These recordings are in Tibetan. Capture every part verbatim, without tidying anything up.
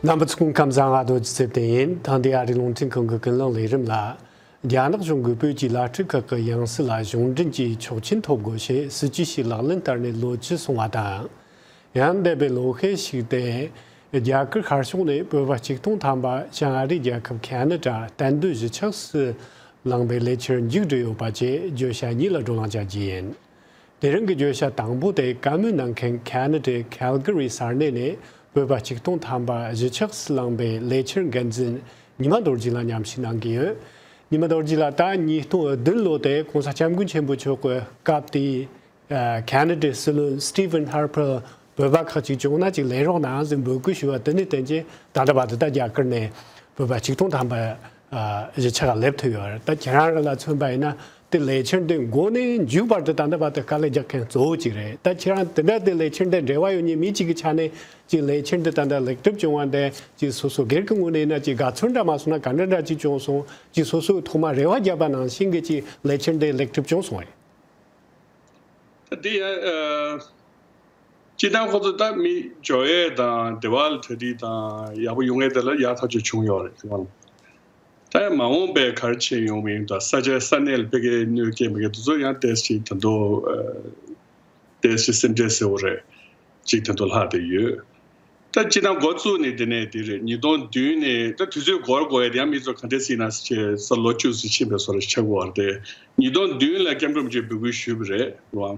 རྣམ་པ་ཚོ་སྐུ་ཁམས་བཟང་། ང་རྡོ་རྗེ་ཚེ་བརྟན་ཡིན། ད་འདི་ཨ་རིའི་རླུང་འཕྲིན་ཁང་གི་ཀུན་གླེང་ལས་རིམ་ལ། རྒྱ་ནག་གཞུང་གིས་བོད་ཀྱི་བླ་སྤྲུལ་ཁག་གི་ཡང་སྲིད་ལ་གཞུང་འབྲེལ་གྱི་ཆོག་མཆན་ཐོབ་དགོས་ཞེས་སྲིད་ཇུས་ཤིག་ལག་ལེན་བསྟར་ནས་ལོ་བཅུ་སོང་བ་དང་། ཡང་འདས་པའི་ལོ་ཤས་ཤིག་སྟེ། རྒྱ་གར་ཤར་ཕྱོགས་ནས་བོད་པ་ཆིག་སྟོང་ཐམ་པ་བྱང་ཨ་རིའི་རྒྱལ་ཁབ་ཁ་ན་ཌ་གཏན་སྡོད་གཞིས་ཆགས་སུ་ལངས་པའི་ལས་འཆར་མཇུག་བསྒྲིལ་ཡོད་པ་བཅས་བརྗོད་བྱ་གཉིས་ལ་བགྲོ་གླེང་བྱ་རྒྱུ་ཡིན། དེ་རིང་གི་བརྗོད་བྱ་དང་པོ་དེ་བཀའ་མོལ་གནང་མཁན་ཁ་ན་ཌའི་ཁལ་ག་རི་ས་གནས་ནས་བོད་པ་ཆིག་སྟོང་ཐམ་པ་གཞིས་ཆགས་སུ་ལངས་པའི་ལས་འཆར་འགན་འཛིན་ཉི་མ་རྡོ་རྗེ་ལགས་མཉམ་ཞུགས་གནང་གི་ཡོད། ཉི་མ་རྡོ་རྗེ་ལགས། ད་ཉིས་སྟོང་བདུན་ལོ་དེ་༸གོང་ས་༸སྐྱབས་མགོན་ཆེན་པོ་མཆོག་གི་སྐབས་དེའི་ཁ་ན་ཌའི་སྲིད་བློན་སི་ཊི་ཝན་ཧར་པར་བོད་པ་ཁག་ཅིག་བྱུང་ན་ཅིག་ལེན་རོགས་གནང་ཟེར་འབོད་སྐུལ་ཞུས་པ་དེ་ནས་བསྟན་རྗེས་ད་ལྟ་བར་དུ་ད་རྒྱ་གར་ནས་བོད་པ་ཆིག་སྟོང་ཐམ་པ་གཞིས་ཆགས་ལ་སླེབས་ཐུབ་ཡོད་རེད། ད་ཁྱེད་རང་རང་ལ་མཚོན་པ་ཡིན་ན་དེ་ལས་འཆར་འདི་འགོ་ནས་མཇུག་བར་དུ་ད་ལྟ་བར་དུ་དཀའ་ལས་རྒྱག་མཁན་གཙོ་བོ་གཅིག་རེད། ད་ཁྱེད་རང་དེ་འདྲ་དེ་ལས་འཆར་འདི་འབྲེལ་བ་ཡོད་མཁན་མི་གཅིག་གི་ཆ་ནས་ཅིག་ལས་འཆར་འདི་ད་ལྟ་ལེགས་གྲུབ་བྱུང་བ་འདི་ཅིག་སོ་སོ་སྒེར་གྱི་ངོས་ནས་ཡིན་ན་ཅིག་དགའ་ཚོར་འདྲ་མ་སོང་ན་ག་འདྲ་འདྲ་ཅིག་བྱུང་སོང་། ཅིག་སོ་སོས་ཐོག་མ་རེ་བ་བརྒྱབ་པ་ནང་བཞིན་གྱི་ཅིག་ལས་འཆར་འདི་ལེགས་གྲུབ་བྱུང་སོང་ངས། ད་དེ་ཡང་ཨ། སྤྱིར་བཏང་ཁོ་ཚོ་ད་མི་འབྱོར་ཡས་དང་སྡེ་བ་ལ་གྲ་སྒྲིག་དང་ཡག་པོ་ཡོང་ཡས་དེ་ལ་ཡག་ཐག་ཆོད་བྱུང་ཡོད་རེད། ད་ཡང་མ་འོངས་པའི་ག་རེ་བྱས་ཡོང་མིན་དང་ས་ཆ་ས་གནས་ལ་ཕ་གིའི་གནོད་སྐྱེལ་མི་སྐྱེལ་དེ་ཚོ་ཡང་ཏོག་ཙམ་ད་དུང་ཨ། ཏོག་ཙམ་སེམས་ཁྲལ་ཟེར་བ་རེད། ཅིག་ད་དུང་ལྷག་བསྡད་ཡོད། ད་སྤྱིར་བཏང་འགོ་བཙུགས་ནས་དེ་ནས་དེ་རེད། ཉིས་སྟོང་བདུན་ནས་ད་དུས་ཚོད་འགོར་འགོར་ཡ་དེ་ཡང་མི་ཚོ་ག་འདྲས་ཟེར་ན་ཟེར་བྱས་ས་ལོ་བཅུ་ཙམ་ཕྱིན་པའི་བཟོ་འདྲ་ཆགས་ཀྱི་ཡོད་རེད་དེ། ཉིས་སྟོང་བདུན་ལ་སྐྱབས་མགོན་རིན་པོ་ཆེས་འབོད་སྐུལ་ཞུས་པ་རེད་རེད་བ།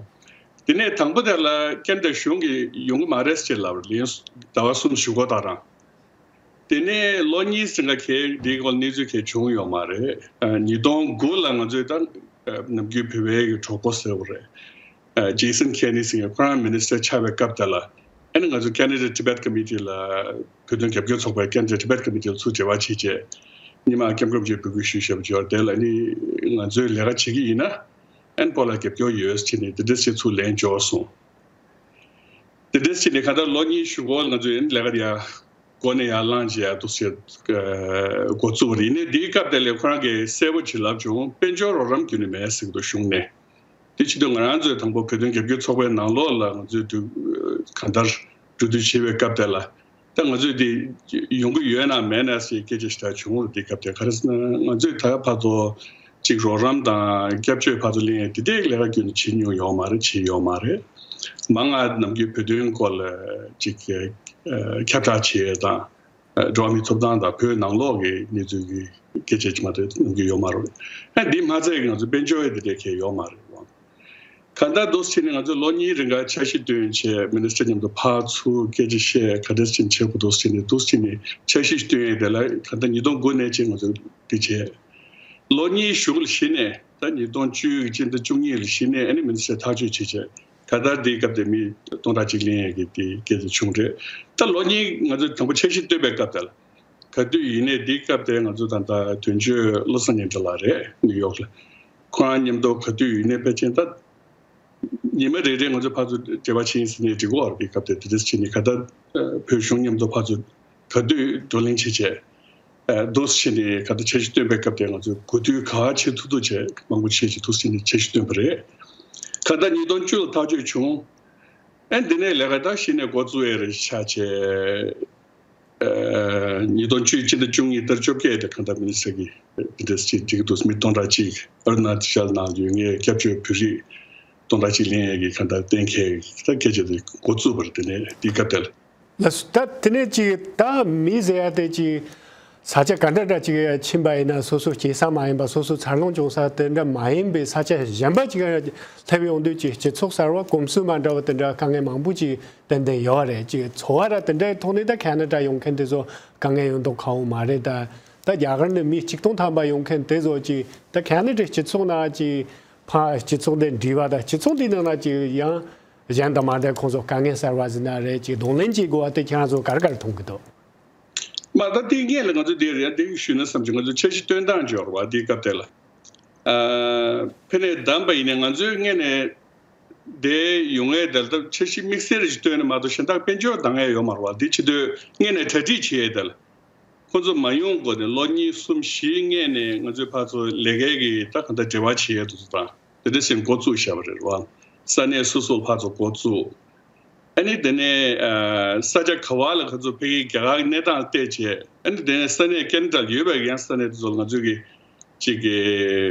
དེ་ནས་དང་པོ་དེ་ལ་ཁ་ན་ཌ་གཞུང་གིས་ཡོང་གི་མ་རེད་ཟེར་ལབ་རེད། ལན་ཟླ་བ་གསུམ་ཞུ་གོ་ད་རང་། དེ་ནས་ལོ་གཉིས་རིང་ག་གའི་འདིའི་སྐོར་གནས་ཚུལ་གའི་བྱུང་ཡོད་མ་རེད། ཨ། ཉིས་སྟོང་དགུ་ལ་ང་ཚོས་ད་ཨ། ནམ་རྒྱུན་བོད་པའི་གི་གྲོགས་པོ་ཟེར་བ་རེད། ཨ། ཇེ་སན་ཁེ་ནི་ཟེར་མཁན་ཁོ་རང་མི་ནི་སི་ཊར་ཆགས་པའི་སྐབས་དེ་ལ། ཨ་ནི་ང་ཚོ་ཁ་ན་ཌ་ཊི་བེཊ་ཀོ་མི་ཊི་ལ་བོད་དོན་རྒྱབ་སྐྱོར་ཚོགས་པའི་ཁ་ན་ཌ་ཊི་བེཊ་ཀོ་མི་ཊི་ལ་ཚུར་འབྲེལ་བ་བྱས་རྗེས། ཉི་མ་སྐྱབས་མགོན་རིན་པོ་ཆེས་འབོད་སྐུལ་ཞུས་བཞག་པ་ཅིག་ཡོད་རེད། དེ་ལ་ནི་ང་ཚོས་ལས་ཀ་བྱེད་ཀྱི་ཡིན་ན། ཨན་བོ་ལ་རྒྱབ་སྐྱོར་ཡོད་ཟེར་ནས་དེ་འདྲ་ཞིག་ཚུར་ལན་འབྱོར་སོང་། དེ་འདྲ་ཞིག་ནས་གང་ལྟར་ལོ་གཉིས་གཞུག་གུ་ང་ཚོས་ལས་ཀ་དེ་ཡར་འགོ་ནས་ཡར་བསླངས་བྱས་ཡར་འདུག་སེ་འགོ་བཙུགས་པ་རེད། ཡིན་ནའི་དེའི་སྐབས་དེ་ལ་ཁོ་རང་གིས་གསལ་པོ་ཅིག་ལབ་བྱུང་། དཔལ་འབྱོར་རོགས་རམ་ཁྱོན་ནས་མེད་ཟེར་གྱི་འདུག་གཞུང་ནས། དེ་བྱེད་དུས་ང་རང་ཚོས་དང་པོ་བོད་དོན་རྒྱབ་སྐྱོར་ཚོགས་པའི་ནང་ལོགས་ལ་ང་ཚོས་དུས་གང་ལྟར་འགྲོ་སྡོད་བྱེད་པའི་སྐབས་དེ་ལ། ད་ང་ཚོས་དེ་ཡོང་གི་ཡོད་ན་མེད་ན་ཟེར་སྐད་ཆ་ཞིག་ད་བྱུང་། དེ་སྐབས་དེ་ག་རེ་ཟེར་ན་ང་ཚོས་ད་ཕར་ཚུར་ཅིག་རོགས་རམ་དང་སྐྱབས་བཅོལ་ཕར་ཚུར་ལེན་ཡས་དེ་འདྲའི་ལས་ཀ་ཁྱོན་ནས་བྱེད་མྱོང་ཡོད་མ་རེད། བྱེད་ཡོད་མ་རེད། མང་ང་ནམ་རྒྱུན་བོད་དོན་སྐོར་ལ་ཅིག་ཨ། ཁྱབ་བསྒྲགས་བྱེད་ཡས་དང་། ཨ། འགྲོ་བ་མིའི་ཐོབ་ཐང་དང་བོད་ནང་ལོགས་ཀྱི་གནས་ཚུལ་གྱི་སྐད་ཆ་ཅིག་མ་གཏོགས་ནམ་རྒྱུན་ཡོད་མ་རེད། ཨ། འདི་མ་ཚད་ང་ཚོ་དཔལ་འབྱོར་ཡས་དེ་འདྲའི་གང་ཡང་ཡོད་མ་རེད། གང་ལྟར་འདུག་སེ་བྱས་ནས་ང་ཚོས་ལོ་གཉིས་རིང་ག་འཆར་གཞི་བཏོན་བྱས། མི་ནི་སི་ཊར་མཉམ་དུ་ཕར་ཚུར་སྐད་ཆ་བཤད། ག་འདྲ་བྱས་ནས་བྱེད་དགོས་འདུག་སེ་བྱས་ནས་འདུག་སེ་བྱས་ནས་འཆར་གཞི་བཏོན་ཡས་དེ་ལ་གང་ལྟར་ཉིས་སྟོང་དགུ་ནས་བྱས་ང་ཚོས་འདི་བྱས། ལོ་གཉིས་གཞུག་ལ་གཞི་ནས་ད་ཉིས་སྟོང་བཅུ་གི་སྤྱི་ཟླ་བཅུ་གཉིས་ལ་གཞི་ནས་ཨ་ནི་མི་ནི་སི་ཊར་ཐག་གཅོད་བྱས་བྱས། གང་ལྟར་འདིའི་སྐབས་དེ་མི་སྟོང་ཕྲག་གཅིག་ལེན་ཡས་ཀྱི་དེ་སྐད་ཆ་བྱུང་རེད། ད་ལོ་གཉིས་ང་ཚོས་དང་པོ་འཆར་གཞི་བཏོན་པའི་སྐབས་དེ་ལ། ག་དུས་ཡིན་ནའི་འདིའི་སྐབས་དེ་ང་ཚོ་ད་ལྟ་དོན་གཅོད་བློ་བཟང་སྙན་གྲགས་ལགས་རེད། ནིའུ་ཡོག་ལ། ཁོ་རང་མཉམ་དུ་ག་དུས་ཡིན་ནའི་ཕལ་ཆེར་ད་ཉི་མ་རེ་རེ་ང་ཚོ་ཕར་ཚུར་འབྲེལ་བ་བྱེད་ཡིན་ཟེར་ནའི་འགྲིག་གོ། འདིའི་སྐབས་དེ་དེ་འདྲ་བྱས་ནས་ག་ད་བོད་གཞུང་མཉམ་དུ་ཕར་ཚུར་ག་དུས་བགྲོ་གླེང་བྱེད་བྱས། ཨ། འདུག་སེ་བྱས་ནས་ག་ད་འཆར་གཞི་བཏོན་པའི་སྐབས་དེ་ང་ཚོས་གོ་དུས་ག་བ་བྱེད་ཐུབ་ཐུབ་བྱས། མང་པོ་བྱས་ཀྱི་འདུག་སེ་བྱས་ནས་འཆར་གཞི་བཏོན་པ་རེད། གང་ལྟར་ཉིས་སྟོང་བཅུ་ལ་ཐག་གཅོད་བྱུང་། ཨ། འདི་ནས་ལས་ཀ་ད་གཞི་ནས་འགོ་བཙུགས་ཡས་རེད་ཆགས་བྱས། ཨ། ཉིས་སྟོང་བཅུ་སྤྱི་ཟླ་བཅུ་གཉིས་ཏ་བཅོ་བརྒྱད་དེ་གང་ལྟར་མི་ནི་སི་ཊར་གྱིས་འདི་འདྲ་ཞིག་འགྲིག་གི་འདུག་མི་སྟོང་ཕྲག་གཅིག་ཨ་རུ་ན་ཅལ་ནང་ཡོད་མཁན་སྐྱབས་བཅོལ་བོད་རིགས་སྟོང་ཕྲག་གཅིག་ལེན་ཡས་ཀྱི་གང་ལྟར་གཏན་འཁེལ་ད་སྐད་ཆ་དེ་འགོ་བཙུགས་པ་རེད། དེ་ནས་འདི་སྐབས་དེ་ལ། ལགས་སོ། ད་དེ་ནས་ཅིག་ད་མི་ཟེར་ཡ་དེ་ཅིག་ས་ཆ་ག་འདྲ་འདྲ་ཅིག་ཕྱིན་པ་ཡིན་ན་སོ་སོ་སྐྱེས་ས་མ་ཡིན་པ། སོ་སོ་འཚར་ལོངས་བྱུང་ས་དེ་འདྲ་མ་ཡིན་པའི་ས་ཆ་གཞན་པ་ཅིག་སླེབས་ཡོང་དུས་ཅིག་སྤྱི་ཚོགས་གསར་བ་གོམས་སྲོལ་མ་འདྲ་བ་དེ་འདྲ་དཀའ་ངལ་མང་པོ་ཅིག་ཏན་ཏན་ཡོད་རེད། ཅིག་འཚོ་བ་ར་དེ་འདྲའི་ཐོག་ནས་ད་ཁ་ན་ཌ་ཡོང་མཁན་དེ་ཚོ་དཀའ་ངལ་ཡོད་མདོག་ཁ་པོ་མ་རེད། ད་ད་རྒྱ་གར་ནས་མི་ཆིག་སྟོང་ཐམ་པ་ཡོང་མཁན་དེ་ཚོ་ཅིག་ད་ཁ་ན་ཌའི་སྤྱི་ཚོགས་ནང་ཅིག་ཕ་སྤྱི་ཚོགས་དེ་འདྲིས་པ་དང་སྤྱི་ཚོགས་དེའི་ནང་ན་ཅིག་ཡང་གཞན་དང་མ་འདྲ་ཁོང་ཚོ་དཀའ་ངལ་གསར་བ་ཟིན་ན་རེད། ཅིག་གདོང་ལེན་བྱེད་དགོས་པ་དེ་ཁྱེད་རང་ཚོ་ག་རེ་ག་རེ་མཐོང་གི་འདུག་མ་ད་དེ་སྔོན་ལ་ང་ཚོ་དེ་རེད་དེ་ཞུས་ན་བསམ་བྱུང་། ང་ཚོ་འཆར་གཞི་བཏོན་སྟངས་འབྱོར་བ་དེའི་སྐབས་དེ་ལ། ཨ། ཕ་ནས་བདམས་པ་ཡིན་ནའི་ང་ཚོའི་སྔོན་ནས་དེ་ཡོང་ཡས་དེ་ལ་ད་འཆར་གཞི་དམིགས་བསལ་རེ་ཞིག་བཏོན་ནས་མ་གཏོགས་གཞན་དག་དཔལ་འབྱོར་འདང་ཡས་ཡོད་མ་རེད་བ། དེ་བྱེད་དུས་སྔོན་ནས་གྲ་སྒྲིག་བྱེད་ཡས་དེ་ལ། ཁོ་ཚོ་མ་ཡོང་གོང་ནས་ལོ་གཉིས་གསུམ་བཞིའི་སྔོན་ནས་ང་ཚོས་ཕར་ཚུར་ལས་ཀའི་གི་ད་གང་ལྟར་འབྲེལ་བ་བྱེད་ཡས་དེ་ཚོ་དང་དེ་འདྲ་ཞིག་འགོ་བཙུགས་བཞག་པ་རེད་བ། ས་གནས་སོ་སོར་ཕར་ཚུར་འགོ་བཙུགས། ཨ་ནི་དེ་ནས་ས་ཆ་ག་བ་ལ་ཁ་ཚུགས་ཕ་གིའི་རྒྱ་གར་གྱི་གནས་སྟངས་བལྟས་བྱས། ཨ་ནི་དེ་ནས་ས་གནས་ཀེ་ན་ཌ་ལ་ཡོད་པའི་ཡང་ས་གནས་དེ་ཚོ་ལ་ང་ཚོས་ཀྱི་ཅིག་གི་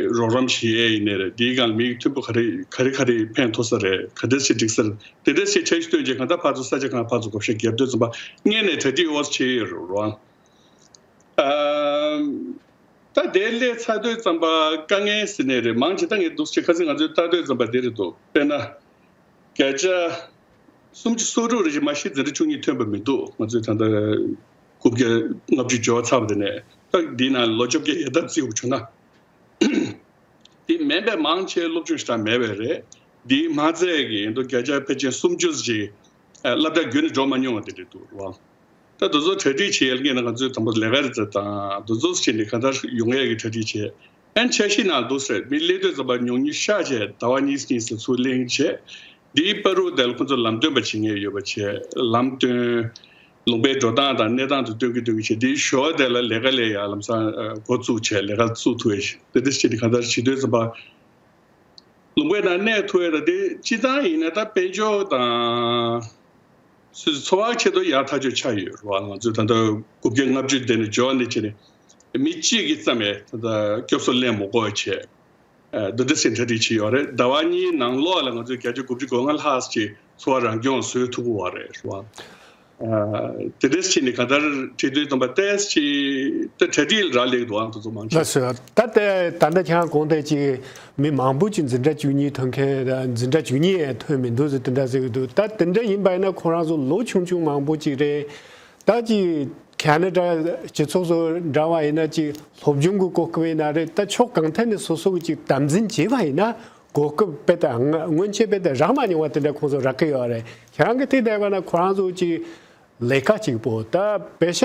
རོགས་རམ་བྱེད་ཡས་ཡིན་ནའི་རེད། དེའི་སྒང་ལ་མི་མཐུན་པོ་ག་རེ་ག་རེ་ག་རེ་ཕན་ཐོགས་ས་རེད། ག་འདྲ་ཞིག་འགྲིག་ས་རེད། དེ་འདྲ་ཞིག་འཆར་གཞི་བཏོན་རྗེས་གང་ལྟར་ཕར་ཚུར་ས་ཆ་གང་ཕར་ཚུར་བགོ་བཤའ་བརྒྱབ་དུས་ཙམ་པ་སྔོན་ནས་གྲ་སྒྲིག་འོ་ཙམ་བྱས་ཡོད་རེད་བ། ཨ། ད་དེ་སླེབས་ཚར་དུས་ཙམ་པ་དཀའ་ངལ་ཟེར་ནའི་རེད། མང་ཆེ་ད་ངས་འདུག་སེ་ཁ་སང་ང་ཚོས་ལྟ་དུས་ཙམ་པ་དེ་རེད་འདུག་དཔེར་ན། བརྒྱ་ཆ་སུམ་ཅུ་སོ་དྲུག་རེ་ཞིག་མ་གཞི་འཛིན་གྲྭ་བཅུ་གཉིས་ཐོན་པ་མི་འདུག་ང་ཚོས་ད་ལྟ་དགུ་བརྒྱ་ལྔ་བཅུ་འབྱོར་ཚར་བ་དེ་ནས་ད་འདི་ནང་ལོ་བཅོ་བརྒྱད་ཡར་ལྟ་བརྩིས་པ་བྱུང་ན། དེ་མིན་པའི་མང་ཆེ་སློབ་སྦྱོང་ཞེ་དྲག་མེད་པས་རེད། དེའི་མ་ཚད་ཀྱི་ཡིན་དུས་བརྒྱ་ཆ་ཕལ་ཆེར་སུམ་ཅུ་ཅིག་སློབ་གྲྭ་བརྒྱུད་ནས་འགྲོ་མ་མྱོང་བ་དེ་འདྲ་འདུག་རེད་བ། ད་དེ་ཚོ་གྲ་སྒྲིག་བྱེད་ཡས་ལ་ང་ཚོས་དང་པོ་ལས་ཀ་རེ་རྩེ་དང་དེ་ཚོ་བྱས་ནས་གང་ལྟར་ཡོང་ཡས་ཀྱི་གྲ་སྒྲིག་བྱས། ཨན་འཆར་གཞི་ནང་འདུག་ཟེར་མི་སླེབས་དུས་ཙམ་པ་ཉུང་ཉུང་ཤག་བྱས་ཟླ་བ་གཉིས་གཉིས་ཙམ་ཚུར་ལེན་བྱས། འདིའི་བར་དུ་དེ་ལ་ཁོ་ཚོ་ལམ་སྟོན་པ་བྱེད་མཁན་ཡོད་པ་བྱས་ལམ་སྟོན། ལུང་པའི་འགྲོ་སྟངས་དང་གནས་སྟངས་དེ་སྟོན་གྱི་སྟོན་གྱི་བྱས། དེའི་ཞོར་དེ་ལ་ལས་ཀ་ལས་ཡ་ལམ་སང་འགོ་བཙུགས་བྱས་ལས་ཀ་བཙུགས་ཐུབ་ཡས་དེ་འདྲ་བྱས་ཏེ་གང་ལྟར་བྱེད་དུས་ཙམ་པ། ལུང་པའི་ནང་གནས་ཐུབ་ཡས་དང་དེ་སྤྱིར་བཏང་ཡིན་ན་ད་དཔལ་འབྱོར་དང་། སོ་སོའི་འཚོ་བ་ཆེད་དུ་ཡག་ཐག་ཆོད་ཆགས་ཡོད་རེད་བ། ང་ཚོས་ད་ལྟ་དགུ་བརྒྱ་ལྔ་བཅུ་དེ་ནས་འབྱོར་ནས་བྱས་ནས་མི་གཅིག་གིས་ཙམ་ཡས་ད་ལྟ་སྐྱོབ་གསོ་ལེན་མི་དགོས་བྱས། ཨ། འདི་འདྲ་ཞིག་གྲ་སྒྲིག་བྱས་ཡོད་རེད། ཟླ་བ་གཉིས་ནང་ལོགས་ལ་ང་ཚོས་བརྒྱ་ཆ་དགུ་བཅུ་གོ་ལྔ་ལྷག་ཅིག་འཚོ་བ་རང་སྐྱོང་བཟོ་ཐུབ་ཀྱི་ཡོད་རེད་བ། ཨ། དེ་འདྲ་ཞིག་ནས་གང་ལྟར་བྲིས་དུས་ཙམ་པ་ཏོག་ཙམ་ཅིག་ད་གྲ་སྒྲིག་རག་ལས་འདུག་ཨང་། དེ་ཚོ་མང་ཆེ། ལགས་སོ། ད་ལྟ་ད་ལྟ་ཁྱེད་རང་གོང་དེ་ཅིག་མི་མང་པོ་ཅིག་འཛིན་གྲྭ་བཅུ་གཉིས་ཐོན་མཁན་འཛིན་གྲྭ་བཅུ་གཉིས་ཐོན་མི་འདུག་ཟེར་དེ་འདྲ་ཟེར་གྱི་འདུག་ད་དེ་འདྲ་ཡིན་པ་ཡིན་ན་ཁོ་རང་ཚོ་ལོ་ཆུང་ཆུང་མང་པོ་ཅིག་རེད། ད་ཅིག་ཁེ་ན་ཌ་སྤྱི་ཚོགས་སུ་འདྲ་བ་ཡིན་ན་ཅིག་སློབ་སྦྱོང་གི་གོ་སྐབས་ཡིན་ན་རེད། ད་ཕྱོགས་གང་ཐད་ནས་སོ་སོ་གི་ཅིག་དམ་འཛིན་བྱས་པ་ཡིན་ན་གོ་སྐབས་དཔེ་ད་སྔོན་ཆད་དཔེ་ད་རག་མ་མྱོང་བ་དེ་འདྲ་ཁོང་ཚོ་རག་གི་ཡོད་རེད། ཁྱེད་རང་གི་ཐད་བལྟས་པ་ན་ཁོ་རང་ཚོ་ཅིག་ལས་ཀ་གཅིག་པོ་ད་པེ་ཤ་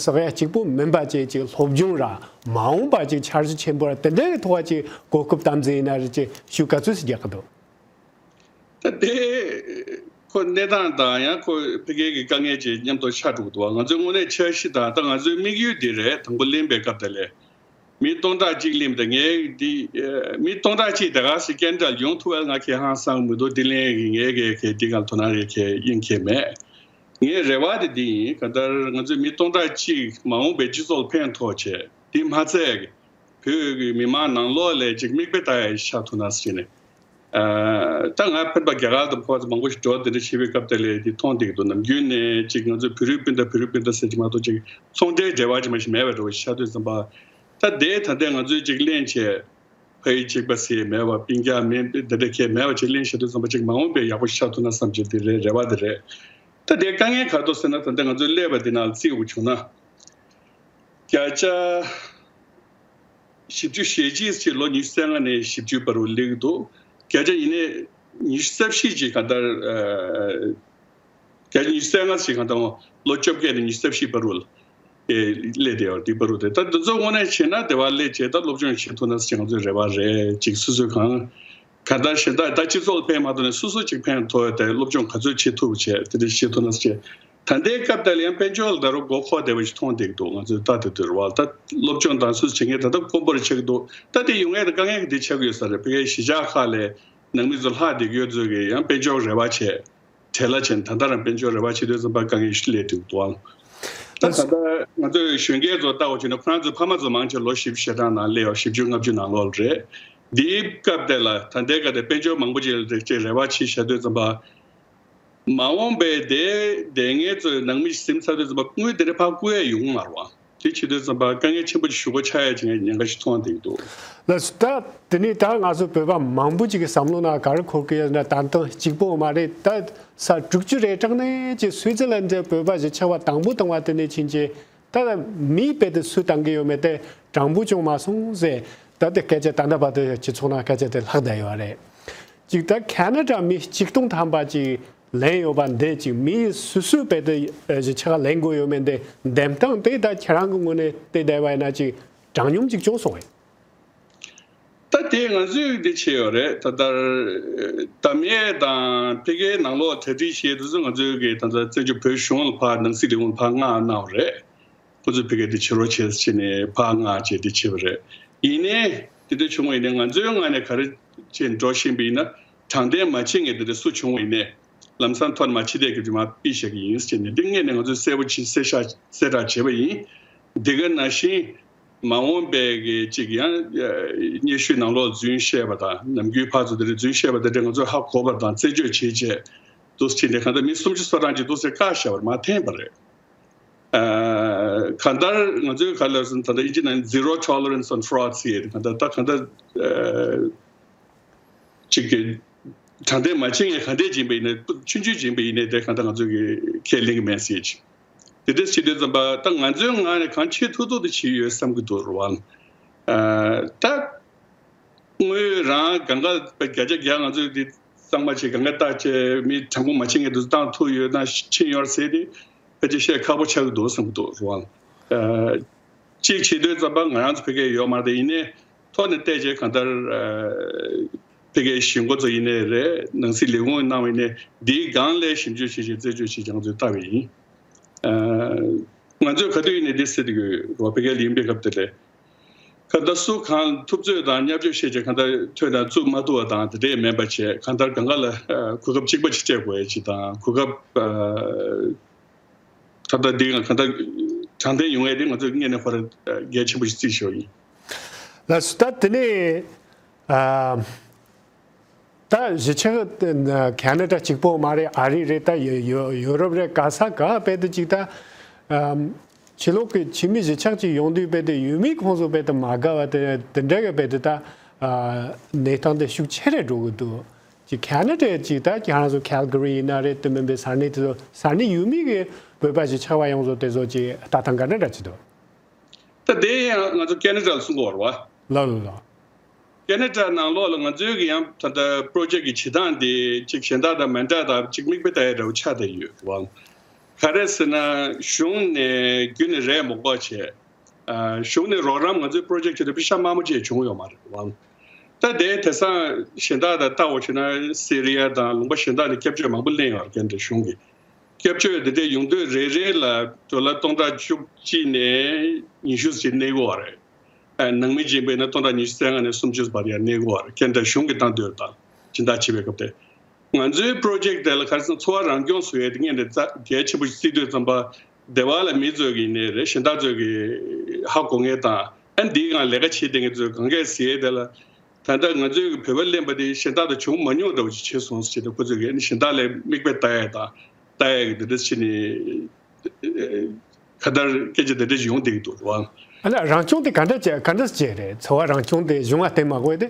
ཟེར་ཡ་གཅིག་པོ་མིན་པ་ཅིག་ཅིག་སློབ་སྦྱོང་ར་མ་འོངས་པ་ཅིག་འཆར་གཞི་ཆེན་པོ་ར་དེ་འདྲའི་ཐོག་ཅིག་གོ་སྐབས་དམ་འཛིན་ཡིན་ན་རེད། ཅིག་ཤུགས་ག་ཚོད་ཅིག་རྒྱག་གི་འདུག་ད་དེ་ཁོ་གནས་སྟངས་དང་ཡང་ཁོ་ཕ་གི་གི་དཀའ་ངལ་ཅིག་མཉམ་དུ་ཆགས་འགྲོ་གི་འདུག་བ། ང་ཚོའི་དངོས་གནས་འཆར་གཞི་དང་ད་ང་ཚོའི་དམིགས་ཡུལ་འདི་རེད། དང་པོ་ལེན་པའི་སྐབས་དེ་ལས། མི་སྟོང་ཕྲག་གཅིག་ལེན་པ་དང་ངས་འདི་ཨ་མི་སྟོང་ཕྲག་གཅིག་དེ་ག་ཟེ་ཀེ་ན་ཌ་ལ་ཡོང་ཐུབ་པ་ང་ཁེ་ཧང་སང་མི་འདུག་འདི་ལེན་གི་ངས་གི་གི་འདི་ག་ལ་དོ་སྣང་རེ་ཁེ་ཡིན་ཁེ་མེད། ངའི་རེ་བ་དེ་འདི་ཡིན། གང་ལྟར་ང་ཚོའི་མི་སྟོང་ཕྲག་གཅིག་མ་འོངས་པའི་སྤྱི་ཚོགས་ལ་ཕན་ཐོགས་བྱས་འདི་མ་ཚད་གི་བོད་ཀྱི་མི་མང་ནང་ལོགས་ལ་ཅིག་མིག་དཔེ་ལྟ་ཡ་ཤ་ཐུབ་ན་ཟེར་ནས། ཨ། ད་ང་ཕན་པ་རྒྱ་གར་དང་ཕོ་བ་ཚོ་མང་པོ་ཞིག་འགྲོ་དེ་འདྲ་བྱེད་པའི་སྐབས་དེ་ལས་དེ་མཐོང་བསྡད་ཀྱི་འདུག་ནམ་རྒྱུན་ནས་ཅིག་ང་ཚོ་བོད་རིགས་སྤུན་ཟླ་བོད་རིགས་སྤུན་ཟླ་ཟེར་གྱི་མ་གཏོགས་ཅིག་ཚོང་འབྲེལ་འབྲེལ་བ་ཅིག་མ་ཞིག་མེད་པ་འདྲ་བོ་ཞིག་ཆགས་དུས་ཙམ་པ། ད་དེ་ད་ལྟའི་ང་ཚོས་ཅིག་གླེང་བྱས་ཕ་ཡུལ་གཅིག་པ་ཟེར་མེད་པ་སྤུན་ཀྱག་མེད་འདི་འདྲ་ཁྱད་མེད་པ་ཅིག་གླེང་བྱས་དུས་ཙམ་པ་ཅིག་མ་འོངས་པའི་ཡག་པོ་ཞིག་ཆགས་ཐུབ་ན་བསམ་བྱས་དེ་རེད། རེ་བ་དེ་རེད། ད་དེ་དཀའ་ངལ་ག་རེ་འདུག་ཟེར་ན་ད་ལྟ་ང་ཚོའི་ཀླད་པ་འདི་ནང་ལ་བརྩི་དགོས་བྱུང་ན། བརྒྱ་ཆ་བཞི་བཅུ་ཞེ་གཅིག་ཅིག་ལོ་ཉི་ཤུ་རྩ་ལྔ་ནས་བཞི་བཅུ་བར་དུ་སླེབས་ཀྱི་འདུག་བརྒྱ་ཆ་ཡིན་ནའི་ཉི་ཤུ་རྩ་བཞི་ཅིག་གང་ལྟར་ཨ། བརྒྱ་ཆ་ཉི་ཤུ་རྩ་ལྔ་ཅིག་གང་ལྟར་ལོ་བཅོ་བརྒྱད་ནས་ཉི་ཤུ་རྩ་བཞི་བར་དུ་ཨེ་སླེབས་བསྡད་ཡོད་རེད། འདི་བར་དུ་དེ་ད་འདི་ཚོ་དངོས་གནས་བྱས་ན་དེ་བ་སླེབས་བྱས་ད་སློབ་སྦྱོང་བྱེད་ཐུབ་ན་ཅིག་ང་ཚོའི་རེ་བ་རེད། ཅིག་སོ་སོའི་གང་གང་ལྟར་གཞན་དག་ད་སྤྱི་ཚོགས་ལ་ཕན་མ་ཐོགས་ནས་སོ་སོ་ཅིག་ཕན་ཐོགས་ཡ་དེ་སློབ་སྦྱོང་ག་ཚོད་བྱེད་ཐུབ་བྱས་དེ་འདྲ་བྱེད་ཐུབ་ན་ཅིག་ད་ལྟའི་སྐབས་དེ་ལ་ཡང་དཔལ་འབྱོར་ལ་ད་རུང་མགོ་འཁོར་བསྡད་པ་ཞིག་མཐོང་བསྡད་ཀྱི་འདུག་ང་ཚོས་ལྟ་དེ་དུས་རེད་བ། ད་སློབ་སྦྱོང་དང་སོ་སོ་བྱེད་མཁན་ད་ལྟ་དཀོན་པོ་རེ་ཆགས་ཀྱི་འདུག་ད་དེ་ཡོང་ཡས་དང་དཀའ་ངལ་གྱི་དེ་ཆགས་ཀྱི་ཡོད་ས་རེད། ཕ་གིའི་གཞིས་ཆགས་ཁག་ལས་ནང་མི་ཚོ་ལྷག་བསྡད་ཀྱི་ཡོད་ཚོད་ཀྱིས་ཡང་དཔལ་འབྱོར་རེ་བ་བྱས་བྲེལ་བ་བྱས་ནས་ད་ལྟ་རང་དཔལ་འབྱོར་རེ་བ་བྱེད་དུས་ཙམ་པ་དཀའ་ངལ་ཞིག་སླེབས་བསྡད་ཀྱི་འདུག་ཨང་། ད་ད་ལྟ་ང་ཚོས་གཞོན་སྐྱེས་ཚོ་ལྟ་བ་བྱས་ན་ཁོ་རང་ཚོའི་ཕ་མ་ཚོ་མང་ཆེ་ལོ་བཞི་བཅུ་ཞེ་གྲངས་ནང་སླེབས་ཡོད། བཞི་བཅུ་ལྔ་བཅུ་ནང་ལོགས་རེད། འདིའི་སྐབས་དེ་ལ་ད་ལྟའི་སྐབས་དེ་དཔལ་འབྱོར་མང་པོ་ཅིག་ལ་རེག་ཅིག་རེ་བ་བྱེད་བྱ་དུས་ཙམ་པ། མ་འོངས་པའི་དེ་དེ་ངེད་ཚོའི་ནང་མི་ཞིག་ཟིན་ཚར་དུས་ཙམ་པ་དངུལ་དེ་འདྲ་ཕར་བསྐུར་ཡས་ཡོང་གི་མ་རེད་བ། དེ་བྱེད་དུས་ཙམ་པ་དཀའ་ངལ་ཆེན་པོ་ཞེ་པོ་ཆགས་ཡས་ཅིག་ངས་ཉེན་ཁ་ཞིག་མཐོང་བསྡད་ཀྱི་འདུག་ལགས་སོ། ད་དེ་ནས་ད་ང་ཚོ་བོད་པ་མང་པོ་ཅིག་གི་བསམ་བློ་ནང་ག་རེ་འཁོར་གི་ཡོད་ན་ད་དུང་གཅིག་པོ་མ་རེད། ད་ས་དྲུག་ཅུ་རེ་གྲངས་ནས་ཅིག་སུའི་ཙི་ལན་དེ་བོད་པ་གཞིས་ཆགས་པ་དང་པོ་དང་བ་དེ་ནས་ཕྱིན་ཆད་ད་མིའི་དཔེ་དེ་སུས་བཏང་གི་ཡོད་མེད་དེ་དྲང་པོ་བྱུང་མ་སོང་ཟེར། ད་དེ་སྐད་ཆ་ད་ལྟ་བར་དུ་སྤྱི་ཚོགས་ནང་སྐད་ཆ་དེ་ལྷག་བསྡད་ཡོད་རེད། ཅིག་ད་ཁ་ན་ཌ་མི་ཆིག་སྟོང་ཐམ་པ་ཅིག་ལེན་ཡོད་པ་འདི་ཅིག་མི་སུ་སུའི་དཔེ་དེ་གཞིས་ཆགས་ལེན་དགོས་ཡོད་མེད་འདི་འདེམས་སྟངས་དེ་ད་ཁྱེད་རང་གི་ངོས་ནས་བལྟས་བསྡད་པ་ཡིན་ན་ཅིག་དྲང་སྙོམས་ཅིག་བྱུང་སོང་ངས། ད་དེ་ང་ཚོས་འདི་བྱས་ཡོད་རེད། ད་ལྟར་དམ་ཡས་དང་ཕ་གིའི་ནང་ལོགས་གྲ་སྒྲིག་བྱས་དུས་ཚོད་ང་ཚོས་ཀྱི་ད་ལྟ་བཙན་བྱོལ་བོད་གཞུང་ལ་ཕར་ནང་སྲིད་ལས་ཁུངས་ཕར་མངགས་གནང་བ་རེད། ཁོ་ཚོས་ཕ་གིར་འདི་བྱེད་རོགས་བྱེད་ཟེར་ནས་ཕར་མངགས་བྱས་འདི་བྱས་པ་རེད། ཡིན་ནའི་དེ་འདྲ་བྱུང་བ་ཡིན་ནའི་ང་ཚོའི་ངོས་ནས་ག་རེ་བྱས་འགྲོ་བཞིན་པ་ཡིན་ན་དྲང་བདེན་མ་བྱེད་མཁན་དེ་འདྲ་སུ་བྱུང་བ་ཡིན་ནའི་ ལམ་སང་ཐོག་མ་ཕྱི་བལྟས་ཀྱི་རྗེས་མ་ཕུད་བཞག་གི་ཡིན་ཟེར་ནས། འདི་སྔོན་ནས་ང་ཚོས་གསལ་པོ་ཅིག་གསལ་བཤད་གསལ་བསྒྲགས་བྱས་པ་ཡིན། འདི་ག་ནང་བཞིན་མ་འོངས་པའི་གི་ཅིག་ཡང་སྙན་ཞུ་ནང་ལོགས་རྫུན་བཤད་པ་དང་། ནམ་རྒྱུན་ཕར་ཚུར་དེ་འདྲ་རྫུན་བཤད་པ་དེ་འདྲ་ང་ཚོས་ཧ་གོ་བ་དང་རྩད་གཅོད་བྱས་རྗེས། འདུག་སེ་བྱས་ནས་གང་ལྟར་མི་སུམ་ཅུ་སོ་གྲངས་ཅིག་འདུག་སེ་བཀག་བཞག་པ་རེད། མ་འཐེན་པ་རེད། ཨ། གང་ལྟར་ང་ཚོའི་ག་ལ་སོང་། ད་ལྟ་ཨིན་ཇི་ནང་zero tolerance on fraud ཟེར་ཡས་དེ། གང་ལྟར་ད་གང་ལྟར་ཨ་ཅིག་གི་དྲང་བདེན་མ་བྱེད་མཁན་ག་འདྲས་ཅིག་ཡིན་པ་ཡིན་ནའི། ཆུང་ཆུང་ཅིག་ཡིན་པ་ཡིན་ནའི་དེ་གང་ལྟར་ང་ཚོ་གི་ཁས་ལེན་གི་མེད་ཟེར་ཅིག། དེ་འདྲས་བྱེད་དུས་ཙམ་པ་ད་ང་ཚོའི་ངག་ནས་གང་བྱེད་ཐུབ་ཐུབ་དེ་བྱེད་ཡོད་བསམ་གི་འདུག་རེད་བ། ཨ། ད་དངོས་ཡོད་རང་གང་ག་བརྒྱ་ཆ་བརྒྱ་ང་ཚོས་འདི་གཙང་མ་བྱེད། གང་ག་བརྟག་དཔྱད་མི་དྲང་པོ་མ་བྱེད་མཁན་དེ་ཚོ་བཏང་ཐུབ་ཡོད་ན་ཕྱིན་ཡོད་ཟེར་ཏེ་ཕལ་ཆེར་བཤད་ཁག་པོ་ཆགས་ཀྱི་འདུག་བསམ་གྱི་འདུག་རེད་བ། ཨ། གཅིག་བྱེད་དུས་ཙམ་པ་ང་རང་ཚོ་ཕ་གིར་ཡོད་མ་རེད། ཡིན་ནའི་ཐོག་ནས་བལྟས་བྱས་གང་ལྟར་ཨ་ཕ་གིའི་གཞིས་འགོ་ཚོ་ཡིན་ནའི་རེད། ནང་སྲིད་ལས་ཁུངས་གནང་བ་ཡིན་ནའི་འདིའི་སྒང་ལ་ཞིབ་འཇུག་བྱེད་བྱས་རྩད་གཅོད་བྱེད་བྱས་ང་ཚོས་བལྟས་པ་ཡིན། ཨ། ང་ཚོས་ག་དུས་ཡིན་ནའི་འདི་ཟེར་གྱི་ཡོད་རེད་བ། ཕ་གིར་ཡིན་པའི་སྐབས་དེ་ལ། གང་ལྟར་སུ་གང་ཐུབ་ཚོད་དང་བརྙས་བཅོས་བྱས་བྱས་གང་ལྟར་ཐོན་དང་བཙུགས་མ་ཐུབ་པ་དང་དེ་འདྲས་མིན་པ་བྱས། གང་ལྟར་གང་ག་ལ་ཨ་གོ་སྐབས་གཅིག་པ་ཅིག་སྤྲད་དགོས་ཡ་ཅིག་དང་། གོ་སྐབས་ཨ་ད་ལྟ་འདི་གང་ལྟར་དྲང་བདེན་ཡོང་ཡ་དེ་ང་ཚོས་སྔོན་ནས་ཁོ་རང་ཨ་གལ་ཆེན་པོ་ཞིག་བརྩིས་བཞག་ཡིན། ལགས་སོ། ད་དེ་ནས་ཨ། ད་གཞིས་ཆགས་ཁེ་ན་ཌ་གཅིག་པོ་མ་རེད། ཨ་རི་རེད། ད་ཡུ་ཡུ་ཡུ་རོབ་རེད། ག་ས་ག་བལ་དུ་ཅིག་ད་ཨམ་ཕྱི་ལོགས་ཀྱི་ཕྱི་མི་གཞིས་ཆགས་ཅིག་ཡོང་དུས་བལ་དུ་ཡུལ་མི་ཁོང་ཚོ་བལ་དུ་མ་དགའ་བ་དེ་དེ་འདྲ་གི་བལ་དུ་ད་ཨ་གནས་སྟངས་དེ་ཤུགས་ཆེ་རེ་འགྲོ་གི་འདུག་ཅིག་ཁེ་ན་ཌ་ཅིག་ད་ཁྱེད་རང་ཚོ་ཁལ་ག་རི་ཡིན་ན་རེད། དེ་མིན་པའི་ས་གནས་དེ་ཚོ་ས་གནས་ཡུལ་མི་གི་བོད་པ་གཞིས་ཆགས་པ་ཡོངས་རྫོགས་དེ་ཚོ་ཅིག་ལྟ་སྟངས་ག་འདྲ་འདྲ་ཅིག་འདུག། ད་དེ་ཡང་ང་ཚོ་ཁེ་ན་ཌ་ལ་གསུང་གི་ཡོད་རེད་བ། ལགས་ལགས་ལགས། ཁེ་ན་ཌ་ནང་ལོགས་ལ་ང་ཚོའི་གི་ཡང་ད་ལྟ་པོ་རོ་ཇེག་གི་བྱེད་སྟངས་དེ་གཅིག་གཞན་དག་དང་མི་འདྲ་དང་གཅིག་མིག་དཔེ་ལྟ་ཡ་འདྲ་བོ་ཆགས་བསྡད་ཡོད་རེད་བ། ག་རེ་ཟེར་ན་གཞུང་ནས་རྒྱུན་ནས་རེད་མོ་གོ་བྱས། ཨ། གཞུང་ནས་རོགས་རམ་ང་ཚོའི་པོ་རོ་ཇེག་ཆེད་དུ་པེ་ཤ་དམའ་མོ་ཅིག་བྱུང་ཡོད་མ་རེད་བ། ད་དེ་དེང་སང་གཞན་དག་དང་ལྟ་བ་བྱས་ན་སི་རི་ཡ་དང་ལུང་པ་གཞན་དག་ནས་སྐྱབས་བཅོལ་མང་པོ་སླེབས་ཡོད་རེད། ཁེ་ན་ཌ་གཞུང་གིས། སྐྱབས་བཅོལ་དེ་འདྲའི་ཡོང་དུས་རེ་རེ་ལ་ཌོ་ལར་སྟོང་ཕྲག་བཅུ་གཅིག་ནས་ཉི་ཤུ་ཙམ་གནས་དགོས་པ་རེད། ཨ། ནང་མི་ཅིག་ཡིན་པ་ཡིན་ན་སྟོང་ཕྲག་ཉི་ཤུ་རྩ་ལྔ་ནས་སུམ་ཅུ་བར་ཡང་གནས་དགོས་པ་རེད། ཁེ་ན་ཌ་གཞུང་གིས་བཏང་དུས་དང་སྦྱིན་བདག་བྱེད་པའི་སྐབས་དེ། ང་ཚོའི་པོ་རོ་ཇེག་དེ་ལ་ག་རེ་ཟེར་ན་འཚོ་བ་རང་སྐྱོང་བཟོ་ཡས་དེ་སྔོན་ནས་རྩ་གལ་ཆེན་པོ་ཞིག་བརྩིས་དུས་ཙམ་པ། སྡེ་བ་ལ་མི་ཚོས་ཀྱིས་ཡིན་ནའི་རེད། གཞན་དག་ཚོས་ཀྱིས་ཧ་གོ་མཁན་དང་། ཨ་ནི་འདིའི་སྒང་ལས་ཀ་བྱེད་བསྡད་མཁན་ཚོས་གང་གས་ཟེར་ཡས་དེ་ལ། ད་ལྟ་ང་ཚོའི་བོད་པ་གླེན་པ་དེ་གཞན་དག་དང་བྱུང་མ་མྱོང་འདྲ་བོ་ཅིག་བྱས་སོང་ཟེར་ཏེ། ཁོ་ཚོས་ཀྱིས་ཨ་ནི་གཞན་དག་ལ་མིག་དཔེ་ལྟ་ཡས་དང་ལྟ་ཡས་ཀྱི་དེ་འདྲ་བྱས་ནས་ག་ལྟར་སྐད་ཆ་དེ་འདྲ་ཅིག་ཡོང་བསྡད་ཀྱི་འདུག་རེད་བ། ཨ་ལ་རང་སྐྱོང་དེ་ག་འདྲ་བྱས་ག་འདྲ་བྱས་རེད། འཚོ་བ་རང་སྐྱོང་དེ་གཞུང་ལ་བརྟེན་མ་དགོས་ཏེ།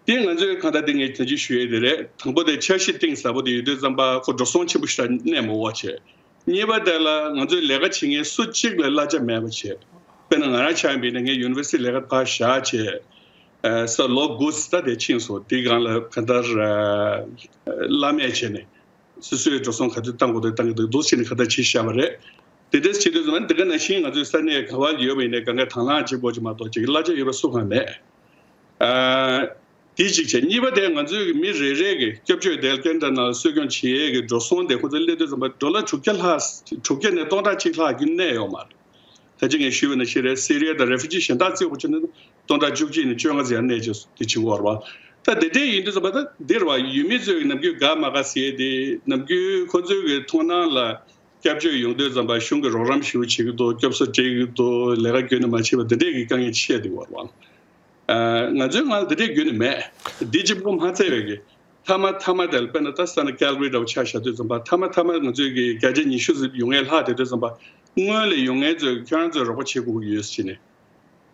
དེ་ང་ཚོའི་གང་ལྟར་དེ་ངས་ད་ཅི་ཞུ་ཡས་དེ་རེད། དང་པོ་དེ་འཆར་གཞི་གཏིང་ཟབ་པོ་དེ་ཡོད་དུས་ཙམ་པ་ཁོ་འགྲོ་སོང་ཆེན་པོ་ཞིག་ལ་གནས་མ་དགོས་པ་བྱས། གཉིས་པ་དེ་ལ་ང་ཚོའི་ལས་ཀ་བྱེད་མཁན་སུ་གཅིག་ལ་གླ་ཆ་མེད་པ་བྱས། དཔེར་ན་ང་རང་ཆ་ཡིན་པ་ཡིན་ན་ངས་ཡུ་ནི་ཝར་སི་ཊི་ལས་ཀ་ཕར་བཞག་བྱས། ཨ། ས་ལོ་དགུ་ཙམ་དེ་ཕྱིན་སོང་། དེའི་སྒང་ལ་གང་ལྟར་ཨ་གླ་མེད་བྱས་ནས། སོ་སོའི་འགྲོ་སོང་ག་ཚོད་བཏང་དགོས་དེ་བཏང་གི་འདུག། འདུག་བྱས་ནས་ག་འདྲ་བྱས་བཞག་པ་རེད། དེ་འདྲ་བྱེད་དུས་ཙམ་པ་འདི་ག་ནང་བཞིན་ང་ཚོའི་ས་གནས་ག་བ་ཡོད་པ་ཡིན་ནའི་གང་ག་དང་བླངས་གཅིག་པོ་ཅིག་མ་གཏོགས་ཅིག་གླ་ཆ་ཡོད་པ་སུ་གང་མེད། ཨ། དེ་གཅིག་བྱས། གཉིས་པ་དེ་ང་ཚོའི་མི་རེ་རེ་གི་སྐྱབས་བཅོལ་དེ་ལ་ཁེ་ན་ཌ་ནང་ལ་གསོ་སྐྱོང་བྱེད་ཡས་ཀྱི་འགྲོ་སོང་དེ་ཁོ་ཚོ་སླེབས་དུས་ཙམ་པ་ཌོ་ལར་དྲུག་བརྒྱ་ལྷག་དྲུག་བརྒྱ་ནས་སྟོང་ཕྲག་གཅིག་ལྷག་རྒྱུན་གནས་ཡོད་མ་རེད། ད་ཅི་ངས་ཞུས་པ་ནང་བཞིན་རེད། སི་རི་ཡ་དང་རེ་ཕུ་ཇི་གཞན་དག་བརྩི་དགོས་བྱུང་ན་སྟོང་ཕྲག་བཅུ་གཅིག་ནས་བཅོ་ལྔ་ཙམ་ཡར་གནས་བྱས་སོང་། དེ་བྱེད་དགོས་རེད་བ། ད་དེ་འདྲས་ཡིན་དུས་ཙམ་པ་ད་འདིར་བ་ཡུལ་མི་ཚོས་ནམ་རྒྱུན་དགའ་མ་དགའ་ཟེར་ཡས་དེ་ནམ་རྒྱུན་ཁོ་ཚོའི་གི་མཐོང་སྣང་ལ་སྐྱབས་བཅོལ་ཡོང་དུས་ཙམ་པ་གཞུང་གིས་རོགས་རམ་ཞེ་པོ་བྱེད་ཀྱི་འདུག། སྐྱོབ་གསོ་སྤྲད་ཀྱི་འདུག། ལས་ཀ་རྒྱུན་ནས་མ་བྱེད་པ་དེ་འདྲས་ཀྱི་དཀའ་ངལ་ཆེ་བསྡད་ཡོད་རེད་བ། ཨ། ང་ཚོའི་ངང་ལ་དེ་འདྲས་རྒྱུན་ནས་མེད། འདི་གཅིག་པུ་མ་ཚད་པའི་གི་མཐའ་མ་མཐའ་མ་དེ་ལ་དཔེར་ན་ད་ས་ན་ཀལ་ག་རི་འདྲ་བོ་ཆ་བཞག་དུས་ཙམ་པ་མཐའ་མ་མཐའ་མ་ང་ཚོའི་གི་བརྒྱ་ཆ་ཉི་ཤུ་ཙམ་ཡོང་ངེས་ལྷག་བསྡད་དུས་ཙམ་པ་སྔོན་ལ་ཡོང་མཁན་ཚོས་ཁྱོད་རང་ཚོས་རོགས་པ་བྱེད་དགོས་ཀྱི་ཡོད་ཟེར་ནས།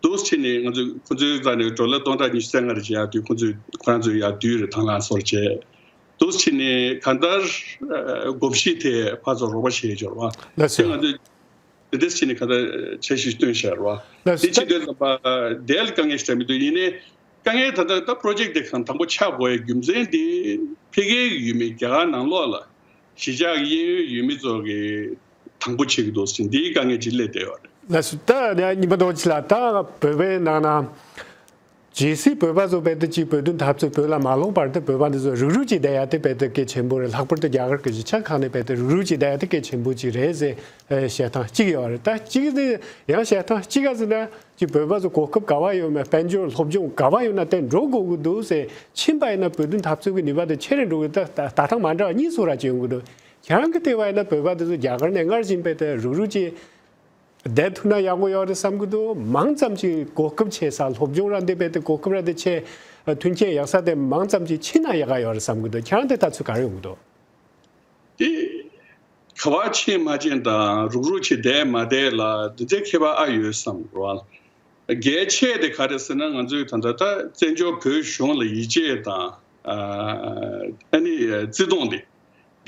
འདུག་སེ་བྱས་ནས་ང་ཚོས་ཁོ་ཚོའི་རྩ་ནས་ཌོ་ལར་སྟོང་ཕྲག་ཉི་ཤུ་རྩ་ལྔ་རེ་བྱས་ཡར་བསྡུས། ཁོ་ཚོས་ཁོ་རང་ཚོས་ཡར་བསྡུས་རེ་དང་བླངས་སོར་བྱས། འདུག་སེ་བྱས་ནས་གང་ལྟར་ཨ་གོམས་གཤིས་དེ་ཕར་ཚུར་རོགས་པ་བྱས་འབྱོར་བ། ལགས་སོ། དེ་ང་ཚོས་དེ་འདྲ་བྱས་ནས་གང་ལྟར་འཆར་གཞི་བཏོན་བཞག་རེད་བ། ལགས་སོ། དེ་བྱེད་དུས་ཙམ་པ་དེ་ལ་དཀའ་ངལ་ཞིག་འཕྲད་མི་འདུག། ཡིན་ནའི་དཀའ་ངལ་ད་ལྟ་ད་པྲོ་ཇེག་དེ་གང་དང་པོ་ཆགས་དགོས་ཡའི་རྒྱུ་མཚན་དེ་ཕ་གིའི་ཡུལ་མི་རྒྱ་གར་ནང་ལོགས་ལ་གཞིས་ཆགས་གཡས་གཡོན་ཡུལ་མི་ཚོ་གི་དང་པོ་བྱེད་ཀྱི་འདུག་ཟེར་འདིའི་དཀའ་ངལ་ཅིག་སླེབས་བསྡད་ཡོད་རེད། ལགས་སོ། ད་ཉི་མ་རྡོ་རྗེ་ལགས། ད་བོད་པའི་ནང་ན་ གལ་སྲིད་བོད་པ་ཚོ་རྦད་དེ་ཅིག་བོད་དོན་འཐབ་རྩོད་བོད་ལ་མ་ལོག་བར་དུ་བོད་པ་འདི་ཚོ་རུག་རུག་ཅིག་བསྡད་ཡ་དེ་རྦད་དེ་གལ་ཆེན་པོ་རེད། ལྷག་པར་དུ་རྒྱ་གར་གྱི་གཞིས་ཆགས་ཁག་ནས་རྦད་དེ་རུག་རུག་ཅིག་བསྡད་ཡ་དེ་གལ་ཆེན་པོ་ཅིག་རེད་ཟེར་ཨ་བཤད་སྟངས་གཅིག་ཡོད་རེད། ད་གཅིག་དེ་ཡང་བཤད་སྟངས་གཅིག་ག་ཟེར་ན། ཅིག་བོད་པ་ཚོ་གོ་སྐབས་ག་བ་ཡོད་མེད། དཔལ་འབྱོར་སློབ་སྦྱོང་ག་བ་ཡོད་ན་དེ་འགྲོ་དགོས་ཀྱི་འདུག་ཟེར། ཕྱིན་པ་ཡིན་ན་བོད་དོན་འཐབ་རྩོད་ཀྱི་ནུས་པ་དེ་ཆེ་རུ་འགྲོ་གི། ད་ད་ད་ཐང་མ་འདྲ་བ་གཉིས་སུ་ར་ཅིག་ཡོང་གི་འདུག་ཁྱེད་རང་གི་ལྟ་བ་ཡིན་ན་བོད་པ་དེ་ཚོ་རྒྱ་གར་ནས་སྔར་བཞིན་རྦད་དེ་རུག་རུག་ཅིག་བསྡད་ཐུབ་ན་ཡག་པོ་ཡོད་རེད་བསམ་གྱི་འདུག་མང་ཙམ་ཅིག་གོ་སྐབས་ཆེ་ས། སློབ་སྦྱོང་ར་འདི་རྦད་དེ་གོ་སྐབས་ར་འདི་ཆེ། མཐུན་རྐྱེན་ཡག་ས་དེ་མང་ཙམ་ཅིག་ཕྱིན་ན་ཡག་ག་ཡོད་རེད་བསམ་གྱི་འདུག་ཁྱེད་རང་དེ་ལྟ་ཚུལ་ག་རེ་ཡོང་གི་འདུག་དེ་ག་བ་ཕྱིན་མ་ཕྱིན་དང་རུག་རུག་ཅིག་བསྡད་མ་བསྡད་ལ་འདི་འདྲའི་ཁྱད་པར་ཨ་ཡོད་བསམ་རེད་བ། གལ་ཆེ་དེ་ག་རེ་ཟེར་ན། ང་ཚོའི་ད་ལྟ་ད་བཙན་བྱོལ་བོད་གཞུང་ལ་ཡིད་ཆེས་དང་ཨ་ཨ་ནི་བརྩི་མཐོང་དེ།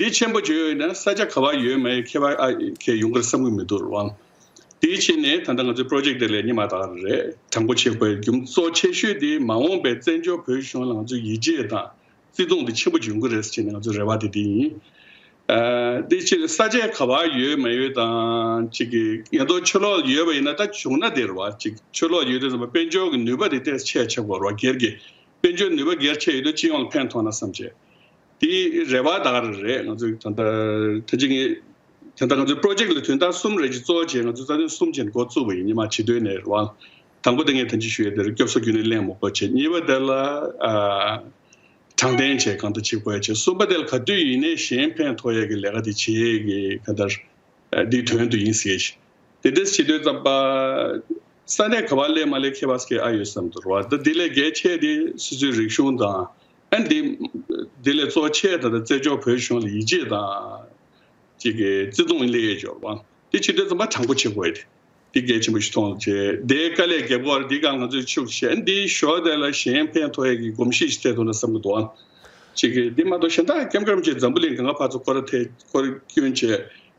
འདི་ཆེན་པོ་བརྗོད་ཡོད་ན་ས་ཆ་ག་བ་ཡོད་མེད་ཁྱད་པར་ཨ་ཁྱད་ཡོང་གི་རེད་བསམ་གྱི་མི་འདུག་རེད་བ། དེའི་ཕྱིར་ནས་ད་ལྟ་ང་ཚོའི་པྲོ་ཇེཀ་དེ་ལས་སྔོན་མ་དག་རེད། དྲང་པོ་བྱེད་དགོས་རྒྱུ་མཚན་གཙོ་ཆེ་ཤོས་དེ་མ་འོངས་པའི་བཙན་བྱོལ་བོད་གཞུང་ལ་ང་ཚོའི་ཡིད་ཆེས་དང་བརྩི་མཐོང་དེ་ཆེན་པོ་ཡོང་གི་རེད་ཟེར་ནས་ང་ཚོའི་རེ་བ་དེ་དེ་ཡིན། ཨ་དེའི་ཕྱིར་ས་ཆ་ག་བ་ཡོད་མ་ཡོད་དང་ཅིག་གི་ཡང་ཏོག་ཕྱི་ལོགས་ཡོད་པ་ཡིན་ན། ད་བྱུང་ན་དེ་རེད་བ། ཅིག་ཕྱི་ལོགས་ཡོད་དུས་ཙམ་པ་དཔལ་འབྱོར་གྱི་ནུས་པ་དེ་ཏོག་ཙམ་ཆེ་ཆགས་དགོས་རེད་བ། སྒེར་གྱི་དཔལ་འབྱོར་ནུས་པ་སྒེར་ཆེ་ཡོད་དུས་སྤྱི་ཡོངས་ལ་ཕན་ཐོགས་ན་བསམ་བྱས། དེའི་རེ་བ་དག་རེ་རེད། ང་ཚོས་ད་ལྟ་ད་ཅི་ངས་ད་ལྟ་ང་ཚོའི་པྲོ་ཇེཀ་ལ་དོན་དག་གསུམ་རེ་ཅིག་གཙོ་བོ་བྱས། ང་ཚོས་རྩ་དོན་གསུམ་བྱས་ནས་འགོ་བཙུགས་པ་ཡིན། སྔོན་མ་བྱེད་དུས་ནས་རེད་བ། དང་པོ་དེ་ངས་ད་ཅི་ཞུ་ཡས་དེ་རེད། སྐྱོབ་གསོ་རྒྱུན་ལས་ལེན་མོག་པོ་བྱས། གཉིས་པ་དེ་ལ་ཨ་དྲང་བདེན་བྱས་གང་ལྟར་བྱེད་དགོས་ཡ་བྱས། གསུམ་པ་དེ་ལ་ག་དུས་ཡིན་ནའི་གཞན་ཕན་ཐོགས་ཡས་ཀྱི་ལས་ཀ་དེ་བྱེད་ཡས་ཀྱི་ག་ལྟར་ཨ་འདིའི་དོན་དུ་ཡིན་ཟེར་ཞིང་། དེ་འདྲ་བྱེད་དུས་ཙམ་པ་ས་གནས་ག་བ་སླེབས་མ་སླེབས་ཁྱད་པར་ཟེར་ཨ་ཡོད་བསམ་འདུག་རེད་བ། ད་འདི་ལས་གལ་ཆེ་དེ་སོ་སོའི་རིག་གཞུང་དང་། ཨ་འདི་འདི་ལས་གཙོ་ཆེ་ད་ལྟ་བཙན་བྱོལ་བོད་གཞུང་ལ་ཡིད་ཆེས་དང་ཅིག་གི་བརྩི་མཐོང་སླེབས་ཡས་འབྱོར་བ། དེ་བྱེད་དུས་ཙམ་པ་དྲང་པོ་བྱེད་དགོས་ཡ་དེ། དེ་གལ་ཆེན་པོ་ཞིག་མཐོང་བྱས། དེ་དཀའ་ལས་རྒྱབ་དགོས་རེད། དེ་གང་ང་ཚོས་ཤུགས་བཞེས། འདིའི་ཞོར་དེ་ལ་གཞན་ཕན་ཐོགས་ཡས་ཀྱི་གོམས་གཤིས་ཤིག་ཐེབས་ཐུབ་ན་བསམ་གྱི་འདུག་ཨང་། ཅིག་གི་འདི་མ་གཏོགས་གཞན་དག་ཀེམ་ཀ་རིན་པོ་ཆེ་འཛམ་བུ་གླིང་གང་ག་ཕར་ཚུར་སྐོར་ར་ཐེ་སྐོར་སྐྱོན་བྱས།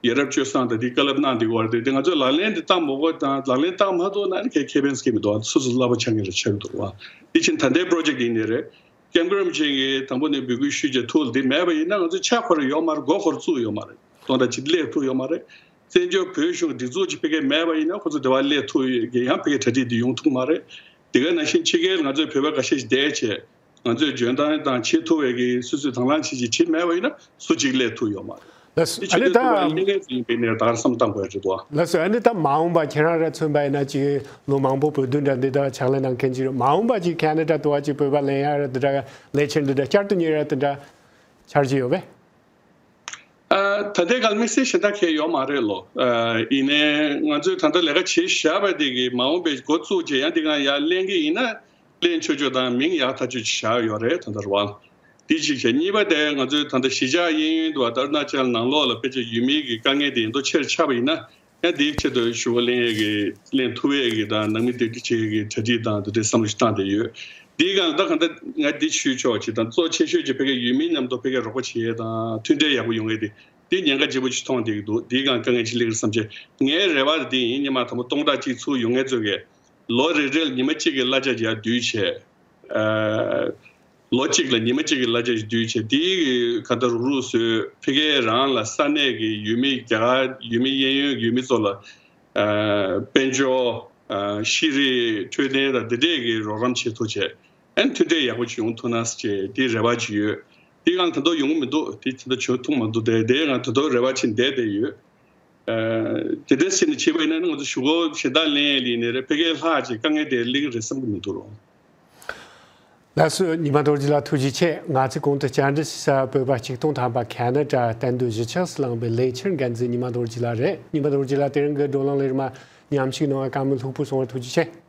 ཡ་རབས་སྤྱོད་བཟང་དང་དེ་བཀའ་སློབ་གནང་བསྡད་ཀྱི་ཡོད་རེད་དེ། ང་ཚོས་ལག་ལེན་དེ་བསྟར་མ་དགོས་དང་ལག་ལེན་བསྟར་མ་ཐུབ་ན་ནི་གའི་ཁེ་ཕན་སྐྱེ་མི་འདུག་ཨང་། སོ་སོ་སླ་པོ་ཆགས་ངེས་རེད་ཆགས་ཀྱི་འདུག་ཨང་། དེ་ཕྱིན་ད་ལྟའི་པྲོ་ཇེཀ་ཡིན་ནི་རེད། ཀེམ་ཀ་རིན་པོ་ཆེ་གིས་དང་པོ་ནས་འབོད་སྐུལ་ཞུས་བྱས་ཐུགས་ལ་དེ་མེད་པ་ཡིན་ན་ང་ཚོ་ཕྱག་ཁོ་ར་ཡོད་མ་རེད། མགོ་ཁོ་ར་བཙུགས་ཡོད་མ་རེད། སྟོང་ཕྲག་གཅིག་སླེབས་ཐུབ་ཡོད་མ་རེད། བཙན་བྱོལ་བོད་གཞུང་སྒྲིག་འཛུགས་ཀྱི་ཕ་གིར་མེད་པ་ཡིན་ན་ཁོ་ཚོ་དེ་བ་སླེབས་ཐུབ་ཡོད་ཀྱི་ཡང་ཕ་གིར་གྲ་སྒྲིག་དེ་ཡོང་ཐུབ་མ་རེད། དེ་ག་ནང་བཞིན་ཕྱི་རྒྱལ་ང་ཚོའི་བོད་པ་འགའ་ཤས་ཤིག་བསྡད་བྱས་ང་ཚོས་འཇོན་ཐང་དང་བྱེད་ཐུབ་པའི་གི་སོ་སོས་དང་བླངས་བྱེད་ཀྱི་བྱེད་མེད་པ་ཡིན་ན་སུ་གཅིག་སླེབས་ཐུབ་ཡོད་མ་རེད། ལགས་སོ། དེ་ཨ་ནི་ད་བྱེད་དུས་ལས་ངན་ཅིག་ཡིན་པའི་གནས་ད་གར་བསམ་བཏང་དགོས་རེད་དོ། ལགས་སོ། ཨ་ནི་ད་མ་འོངས་པ་ཁྱེད་རང་ར་མཚོན་པ་ཡིན་ན་ཅིག་ལོ་མང་པོ་བོད་དོན་འདྲ་འདི་དག་ཕྱག་ལས་གནང་མཁན་ཅིག་རེད། མ་འོངས་པ་ཅིག་ཁེ་ན་ཌ་དུ་བ་ཅིག་བོད་པ་ལེན་ཡ་ར་འདི་འདྲ་ལས་འཆར་འདི་འདྲ་བསྐྱར་དུ་གཉེར་ཡ་འདི་འདྲ་འཆར་གཞི་ཡོད་པས། ཨ་ད་ལྟའི་སྐབས་དམིགས་བསལ་གཞན་དག་གལ་ཡོད་མ་རེད་ལོ། ཨ་ཡིན་ནའི་ང་ཚོས་ད་ལྟ་ལས་ཀ་བྱེད་བཞག་པ་དེ་གི་མ་འོངས་པའི་འགོ་བཙུགས་རྗེས་ཡང་འདི་གང་ཡར་ལེན་གི་ཡིན་ན་ལེན་ཆོག་ཆོག་དང་མིང་ཡག་ཐག་ཆོད་ཅིག་བཞག་ཡོད་རེད་ད་ལྟ་རུ་བ། དེ་གཅིག་བྱས། གཉིས་པ་དེ་ང་ཚོའི་ད་ལྟ་གཞིས་ཆགས་གཡས་གཡོན་དུ་བ་ད་ཨ་རུ་ན་ཅལ་ནང་ལོགས་ལ་དཔེ་ཆ་ཡུལ་མིའི་གི་དཀའ་ངལ་དེ་ཡིན་མདོག་ཆེར་ཆགས་པ་ཡིན་ན། ཡང་དེའི་ཆེད་དུ་ཞུ་བ་ལེན་ཡས་ཀྱི་ལེན་ཐུབ་ཡས་ཀྱི་དང་ནང་མི་སྡེབ་སྒྲིག་བྱེད་ཡས་ཀྱི་གྲ་སྒྲིག་དང་དེ་འདྲའི་བསམ་བློ་ཞིག་བཏང་བསྡད་ཡོད། འདིའི་སྒང་ལ་ད་གང་ལྟར་ང་འདི་ཞུས་ཆོག་ཅིག་དང་གཙོ་ཆེ་ཤོས་ཀྱི་ཕ་གིའི་ཡུལ་མི་མཉམ་དུ་ཕ་གིའི་རོགས་པ་བྱེད་ཡས་དང་མཐུན་འབྲེལ་ཡག་པོ་ཡོང་ཡས་དེ་འདི་ཉེན་ཁ་ལྗིད་པོ་ཞིག་མཐོང་བསྡད་ཀྱི་འདུག་འདིའི་སྒང་དཀའ་ངལ་ཅིག་སླེབས་ཀྱི་རེད་བསམ་བྱས། ངའི་རེ་བ་དེ་འདི་ཡིན། སྔོན་མ་དང་པོ་སྟོང་ཕྲག་གཅིག་ཚུར་ཡོང་མཁན་ཚོས་ཀྱིས་ལོ་རེ་རེ་ལ་ཉི་མ་གཅིག་གི་གླ་ཆ་ཡར་བསྡུས་བྱས། ཨ། ལོ་གཅིག་ལ་ཉི་མ་གཅིག་གི་གླ་ཆ་ཞིག་བསྡུས་བྱས། དེའི་གི་ག་ད་རུག་རུག་བཟོས། ཕ་གིའི་རང་ལ་ས་གནས་ཀྱི་ཡུལ་མི་རྒྱ་གར་ཡུལ་མི་གཡས་གཡོན་གྱི་ཡུལ་མི་ཚོ་ལ་ཨ་དཔལ་འབྱོར་ཨ་ཤེས་རིག་འཕྲོད་བསྟེན་དང་དེ་འདྲས་ཀྱི་རོགས་རམ་བྱེད་ཐུབ་བྱས། ཨ་ནི་མཐུན་འབྲེལ་ཡག་པོ་ཞིག་ཡོང་ཐུབ་ན་ཟེར་བྱས་དེའི་རེ་བ་ཅིག་ཡོད། དེའི་སྒང་ད་དུང་ཡོང་གི་མི་འདུག་དེ་ད་ལྟ་བྱུང་ཐུབ་མ་འདུག་དེ་དེའི་སྒང་ད་དུང་རེ་བ་ཅིག་འདས་བསྡད་ཡོད། ཨ་དེ་འདྲ་བྱས་ནས་བྱས་པ་ཡིན་ན་ང་ཚོ་ཞུ་སྒོ་གཞན་དག་ལེན་ཡས་ལ་ཡིན་ནའི་རེད། ཕ་གིའི་ལྷག་ཅིག་དཀའ་ངལ་དེ་སླེབས་ཀྱི་རེད་བསམ་གྱི་མི་འདུག་རོ། ལགས་སོ། ཉི་མ་རྡོ་རྗེ་ལགས་ཐུགས་རྗེ་ཆེ། ང་ཚོའི་གོང་དུ་བཅར་འདྲི་ཞུ་ས་བོད་པ་ཆིག་སྟོང་ཐམ་པ་ཁེ་ན་ཌ་གཏན་སྡོད་གཞིས་ཆགས་སུ་ལངས་པའི་ལས་འཆར་འགན་འཛིན་ཉི་མ་རྡོ་རྗེ་ལགས་རེད། ཉི་མ་རྡོ་རྗེ་ལགས་དེ་རིང་གི་བགྲོ་གླེང་ལས་རིམ་མཉམ་ཞུགས་གནང་བར་བཀའ་མོལ་ལྷུག་པོ་གསུང་བར་ཐུགས་རྗེ་ཆེ།